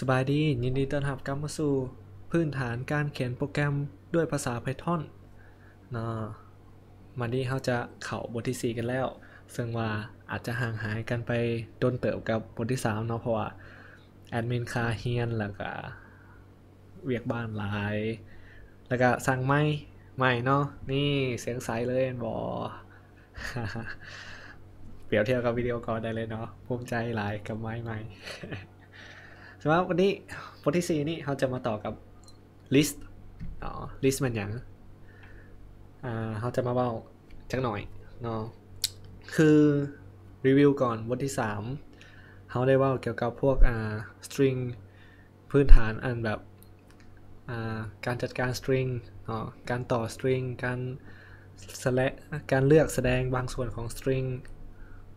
ສະບາຍດີ, ຍິນດີຕ້ອນຮັບກັບມາສູ່ພື້ນຖານການຂຽນໂປຣແກຣມດ້ວຍພາສາ Python ເນາະ. ມານີ້ເຮົາຈະເຂົ້າບົດທີສີ່ກັນແລ້ວ, ເຊິ່ງວ່າອາດຈະຫ່າງຫາຍກັນໄປດົນເຕີບກັບບົດທີສາມເນາະ, ເພາະວ່າແອດມິນຄາຮຽນ ແລ້ວກະວຽກບ້ານຫຼາຍ, ແລ້ວກະສັ່ງໄມໃໝ່ເນາະ. ນີ້ສຽງໃສເລີຍແມ່ນບໍ່? ປຽບທຽບກັບວິດີໂອກ່ອນໄດ້ເລີຍເນາະ, ພູມໃຈຫຼາຍກັບໄມໃໝ່. ສຳລັບວັນນີ້ ບົດທີສີ່ນີ້ ເຮົາຈະມາຕໍ່ກັບ list ເນາະ. List ແມ່ນຫຍັງ? ອ່າ ເຮົາຈະມາເວົ້າຈັກໜ້ອຍເນາະ. ຄືຣີວິວກ່ອນ ບົດທີສາມ ເຮົາໄດ້ເວົ້າກ່ຽວກັບພວກ ອ່າ string ພື້ນຖານອັນແບບ ອ່າ ການຈັດການ string ເນາະ, ການຕໍ່ string ການສະແລະ ການເລືອກສະແດງບາງສ່ວນຂອງ string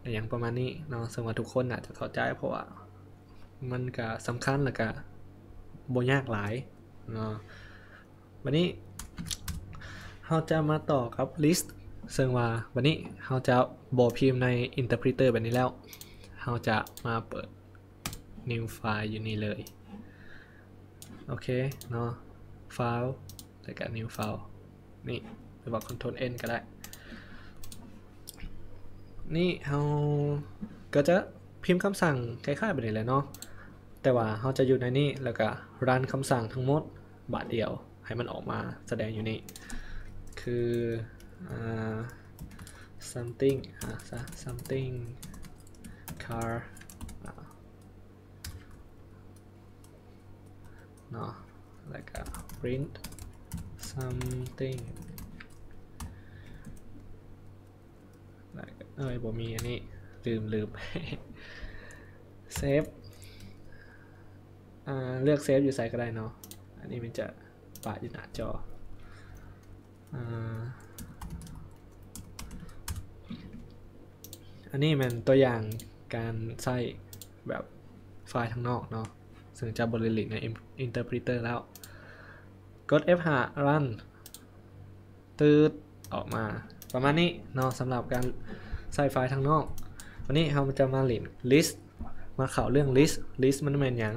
ອີ່ຫຍັງປະມານນີ້ເນາະ. ເຊິ່ງວ່າທຸກຄົນໜ້າຈະເຂົ້າໃຈ ເພາະວ່າມັນກະສຳຄັນ ແລ້ວກະບໍ່ຍາກຫຼາຍເນາະ. ບັດນີ້ເຮົາຈະມາຕໍ່ກັບ list ເຊິ່ງວ່າບັດນີ້ເຮົາຈະບໍ່ພິມໃນ interpreter ແບບນີ້ແລ້ວ, ເຮົາຈະມາເປີດ new file ຢູ່ນີ້ເລີຍ. ໂອເຄເນາະ, file ແລ້ວກະ new file ນີ້ ຫຼືວ່າ control N ກໍໄດ້. ນີ້ເຮົາກໍຈະພິມຄຳສັ່ງຄ້າຍໆແບບນີ້ແຫຼະເນາະ, ແຕ່ວ່າເຮົາຈະຢູ່ໃນນີ້ ແລ້ວກະ run ຄຳສັ່ງທັງໝົດບາດດຽວ ໃຫ້ມັນອອກມາສະແດງຢູ່ນີ້ ຄື ອ່າ something ອ່າ something car ເນາະ, ແລ້ວກະ print something ແລ້ວກະ ເອີຍ ບໍ່ມີອັນນີ້ ລືມ ລືມ save ອ່າ ເລືອກ save ຢູ່ໃສກໍໄດ້ເນາະ. ອັນນີ້ມັນຈະປະຢູ່ໜ້າຈໍ. ອ່າ ອັນນີ້ແມ່ນຕົວຢ່າງການໃຊ້ແບບໄຟລ໌ທາງນອກເນາະ, ເຊິ່ງຈະບໍ່ໄດ້ຫຼິ້ນໃນ interpreter ແລ້ວ. ກົດ F ຫ້າ run ຕື່ດ ອອກມາປະມານນີ້ເນາະ ສຳລັບການໃຊ້ໄຟລ໌ທາງນອກ. ວັນນີ້ເຮົາຈະມາຫຼິ້ນ list ມາເຂົ້າເລື່ອງ list. List ມັນແມ່ນຫຍັງ?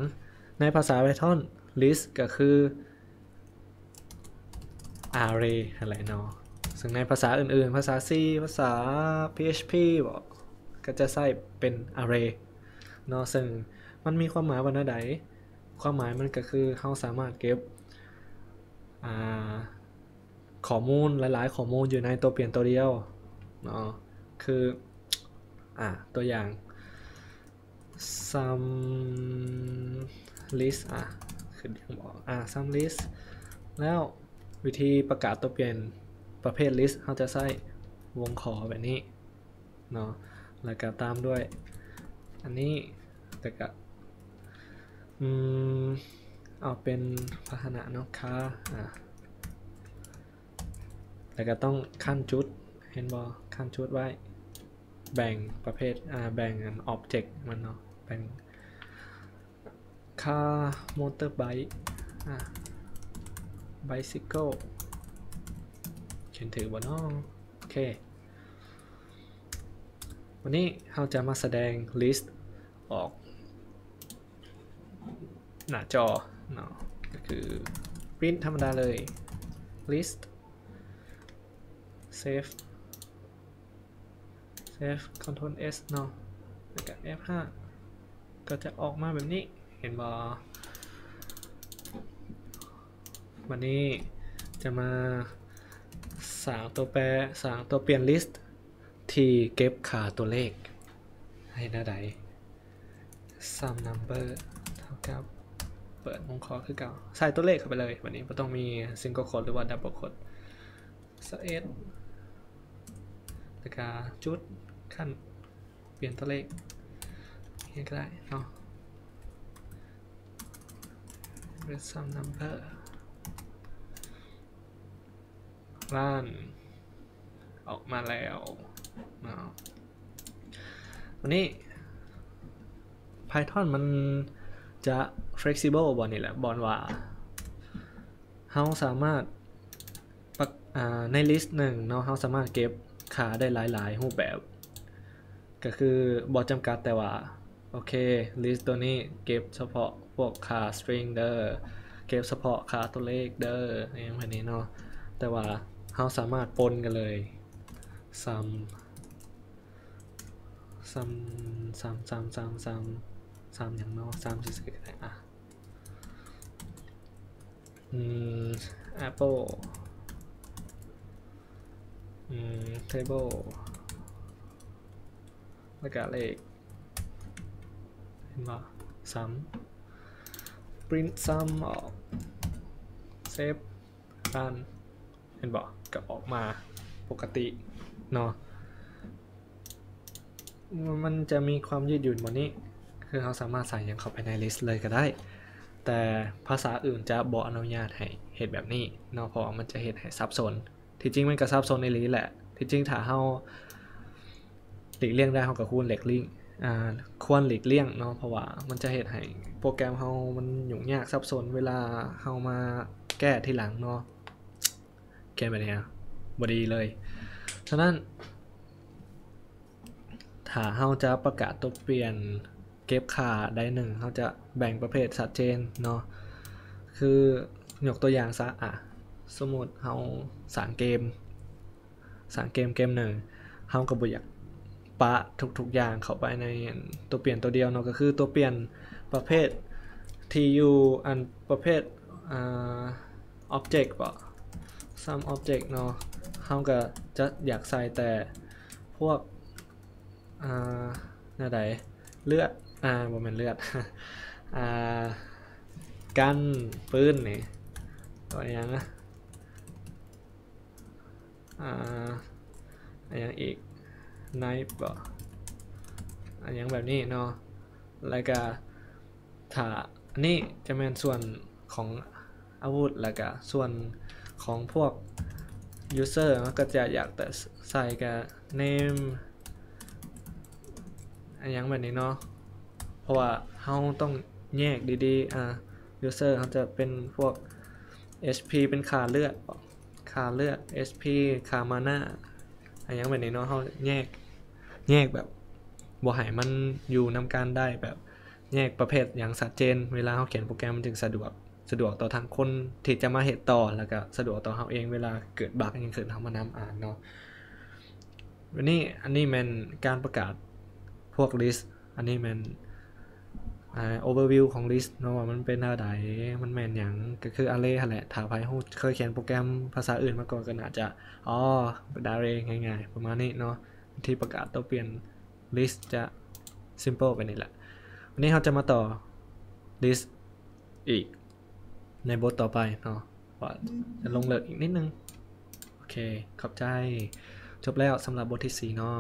ໃນພາສາ Python list ກໍຄື array ຫັ້ນແຫຼະເນາະ, ເຊິ່ງໃນພາສາອື່ນໆ ພາສາ C ພາສາ PHP ບໍ ກໍຈະໃຊ້ເປັນ array ເນາະ, ເຊິ່ງມັນມີຄວາມໝາຍວ່າແນວໃດ? ຄວາມໝາຍມັນກໍຄືເຮົາສາມາດເກັບ ອ່າ ຂໍ້ມູນຫຼາຍໆຂໍ້ມູນຢູ່ໃນຕົວປ່ຽນຕົວດຽວເນາະ, ຄື ອ່າ ຕົວຢ່າງ sum list ອ່າ ຂຶ້ນຍັງບໍ່ ອ່າ sum list. ແລ້ວວິທີປະກາດຕົວປ່ຽນປະເພດ list ເຮົາຈະໃຊ້ວົງຂໍແບບນີ້ເນາະ, ແລ້ວກໍຕາມດ້ວຍອັນນີ້ ແລ້ວກໍ ອືມ ເອົາເປັນພາຫະນະເນາະ car ອ່າ ແລ້ວກໍຕ້ອງຂັ້ນຈຸດ ເຫັນບໍ່? ຂັ້ນຈຸດໄວ້ ແບ່ງປະເພດ ອ່າ ແບ່ງອັນ object ມັນເນາະ, ແບ່ງ car motorbike ອ່າ bicycle ຂຽນຖືກບໍ່ເນາະ? ໂອເຄ ວັນນີ້ເຮົາຈະມາສະແດງ list ອອກໜ້າຈໍເນາະ, ກໍຄື print ທຳມະດາເລີຍ list save save control S ເນາະ, ແລ້ວກໍ F ຫ້າ ກໍຈະອອກມາແບບນີ້ ເຫັນບໍ່? ວັນນີ້ຈະມາສ້າງຕົວແປ ສ້າງຕົວປ່ຽນ list ທີ່ເກັບຄ່າຕົວເລກ ເຮັດແນວໃດ? sum number ເທົ່າກັບ ເປີດວົງຂໍຄືເກົ່າ ໃສ່ຕົວເລກເຂົ້າໄປເລີຍ. ບັດນີ້ບໍ່ຕ້ອງມີ single quote ຫຼືວ່າ double quote ຊາວເອັດ ແລ້ວກະຈຸດ ຂັ້ນ ປ່ຽນຕົວເລກ ເຮັດກໍໄດ້ເນາະ print sum number run ອອກມາແລ້ວເນາະ. ວັນນີ້ Python ມັນຈະ flexible ບ່ອນນີ້ແຫຼະ ບ່ອນວ່າເຮົາສາມາດ ປະ ອ່າ ໃນ list ໜຶ່ງເນາະ ເຮົາສາມາດເກັບຄ່າໄດ້ຫຼາຍໆຮູບແບບ ກໍຄືບໍ່ຈຳກັດແຕ່ວ່າ ໂອເຄ list ຕົວນີ້ເກັບສະເພາະພວກຄ່າ string ເດີ ເກັບສະເພາະຄ່າຕົວເລກເດີ ອີ່ຫຍັງແບບນີ້ເນາະ. ແຕ່ວ່າເຮົາສາມາດປົນກັນເລີຍ sum sum sum sum sum sum sum ຫຍັງເນາະ sum ຊື່ໆກໍໄດ້ ອ່ະ ອືມ apple ອືມ table ແລ້ວກະເລກ ເຫັນບໍ່ sum print sum ອອກ save run ເຫັນບໍ່ ກໍອອກມາປົກກະຕິເນາະ. ມັນຈະມີຄວາມຍືດຫຍຸ່ນໝົດນີ້ ຄືເຮົາສາມາດໃສ່ຫຍັງເຂົ້າໄປໃນ list ເລີຍກໍໄດ້ ແຕ່ພາສາອື່ນຈະບໍ່ອະນຸຍາດໃຫ້ເຮັດແບບນີ້ເນາະ ເພາະວ່າມັນຈະເຮັດໃຫ້ສັບສົນ. ທີ່ຈິງມັນກໍສັບສົນອີ່ຫຼີແຫຼະ ທີ່ຈິງຖ້າເຮົາຫຼີກລ່ຽງໄດ້ ເຮົາກໍຄວນຫຼີກລ່ຽງ ອ່າ ຄວນຫຼີກລ່ຽງເນາະ ເພາະວ່າມັນຈະເຮັດໃຫ້ໂປຣແກຣມເຮົາມັນຫຍຸ້ງຍາກສັບສົນເວລາເຮົາມາແກ້ທີຫຼັງເນາະ. ແກ້ແບບນີ້ບໍ່ດີເລີຍ. ສະນັ້ນ ຖ້າເຮົາຈະປະກາດຕົວປ່ຽນເກັບຄ່າໃດໜຶ່ງ ເຮົາຈະແບ່ງປະເພດຊັດເຈນເນາະ. ຄືຍົກຕົວຢ່າງຊະ ອະ ສົມມຸດເຮົາສ້າງເກມ ສ້າງເກມເກມໜຶ່ງ ເຮົາກໍບໍ່ຢາກປະທຸກໆຢ່າງເຂົ້າໄປໃນຕົວປ່ຽນຕົວດຽວເນາະ. ກໍຄືຕົວປ່ຽນປະເພດທີ່ຢູ່ ອັນປະເພດ ອ່າ object ບໍ sum object ເນາະ ເຮົາກໍຈະຢາກໃສ່ແຕ່ພວກ ອ່າ ແນວໃດ ເລືອດ ອ່າ ບໍ່ແມ່ນເລືອດ ອ່າ ກັນ ປືນນີ້ ຕົວຫຍັງ ອ່າ ອັນຫຍັງອີກ knife ບໍ ອັນຫຍັງແບບນີ້ເນາະ. ແລ້ວກະ ຖ້າອັນນີ້ຈະແມ່ນສ່ວນຂອງອາວຸດ ແລ້ວກະສ່ວນຂອງພວກ user ເຮົາກໍຈະຢາກແຕ່ໃສ່ກະ name ອັນຫຍັງແບບນີ້ເນາະ ເພາະວ່າເຮົາຕ້ອງແຍກດີໆ ອ່າ user ເຮົາຈະເປັນພວກ HP ເປັນຄ່າເລືອດ ຄ່າເລືອດ HP ຄ່າມານາ ອັນຫຍັງແບບນີ້ເນາະ. ເຮົາແຍກ ແຍກແບບບໍ່ໃຫ້ມັນຢູ່ນຳກັນໄດ້ ແບບແຍກປະເພດຫຍັງຊັດເຈນ ເວລາເຮົາຂຽນໂປຣແກຣມມັນຈຶ່ງສະດວກ ສະດວກຕໍ່ທັງຄົນທີ່ຈະມາເຮັດຕໍ່ ແລ້ວກະສະດວກຕໍ່ເຮົາເອງ ເວລາເກີດບັກຫຍັງຂຶ້ນເຮົາມານຳອ່ານເນາະ. ວັນນີ້ ອັນນີ້ແມ່ນການປະກາດພວກ list ອັນນີ້ແມ່ນ ອ່າ overview ຂອງ list ເນາະ ວ່າມັນເປັນແນວໃດ ມັນແມ່ນຫຍັງ ກໍຄື array ຫັ້ນແຫຼະ. ຖ້າໃຜຮູ້ ເຄີຍຂຽນໂປຣແກຣມພາສາອື່ນມາກ່ອນກໍໜ້າຈະ ອໍ ເປັນ array ງ່າຍໆ ປະມານນີ້ເນາະ. ວິທີປະກາດຕົວປ່ຽນ list ຈະ simple ແບບນີ້ແຫຼະ. ວັນນີ້ເຮົາຈະມາຕໍ່ list ອີກໃນບົດຕໍ່ໄປເນາະ ວ່າຈະລົງເລິກອີກນິດໜຶ່ງ. ໂອເຄ ຂອບໃຈ. ຈົບແລ້ວສຳລັບບົດທີສີ່ເນາະ.